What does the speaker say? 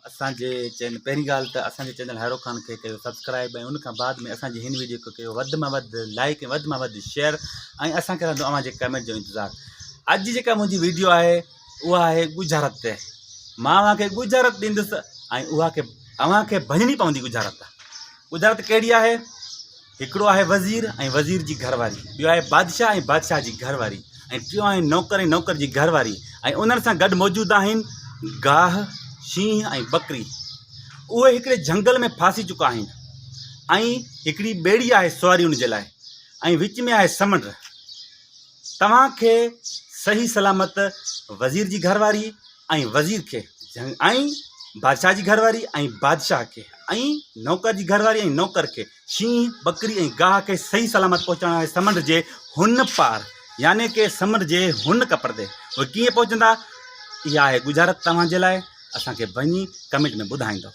اسان جي چينل پهرين ڳالهه ته اسان جي چينل هيرو خان کي ڪيو سبسڪرائب ۽ ان کان بعد ۾ اسان جي هن ويڊيو کي ڪيو وڌ مان وڌ لائڪ ۽ وڌ مان وڌ شيئر ۽ اسان کي رهندو اوهان جي ڪمينٽ جو انتظار. اڄ جي جيڪا منهنجي ويڊيو آهي اها آهي ڳجهارت تي. مان اوهان کي ڳجهارت ڏيندس ۽ اها کي اوهان کي ڀڃڻي پوندي ڳجهارت. ڳجهارت ڪهڙي آهي؟ هڪڙو آهي وزير ۽ وزير جي گهر واري، ٻيو آهي بادشاهه ۽ بادشاهه جي گهر واري ۽ ٽيون آهي نوڪر ۽ نوڪر جي گهر واري ۽ انهن سان گڏ موجود آهن گاهه، شينهن ۽ ٻڪري. اهي هڪڙي جهنگل ۾ ڦاسي چڪا آهن ۽ هڪڙي ٻيڙي آهي سواري ان جي لاء ۽ وچ ۾ آهي سمنڊ. توهان کي صحيح سلامت وزير جي گهر واري ۽ وزير کي ۽ بادشاهه جي گهر واري ۽ بادشاهه کي ۽ نوڪر جي گهر واري ۽ نوڪر کي شينهن، ٻڪري ۽ گاهه کي صحيح سلامت پهچائڻو آهي سمنڊ جي هن پار يعني ڪي سمنڊ جي هن ڪپر تي. اهي ڪيئن پهچندا؟ اها آهي ڳجهارت توهان جي لاء. اسان کي وڃي ڪمينٽ ۾ ٻڌائيندو.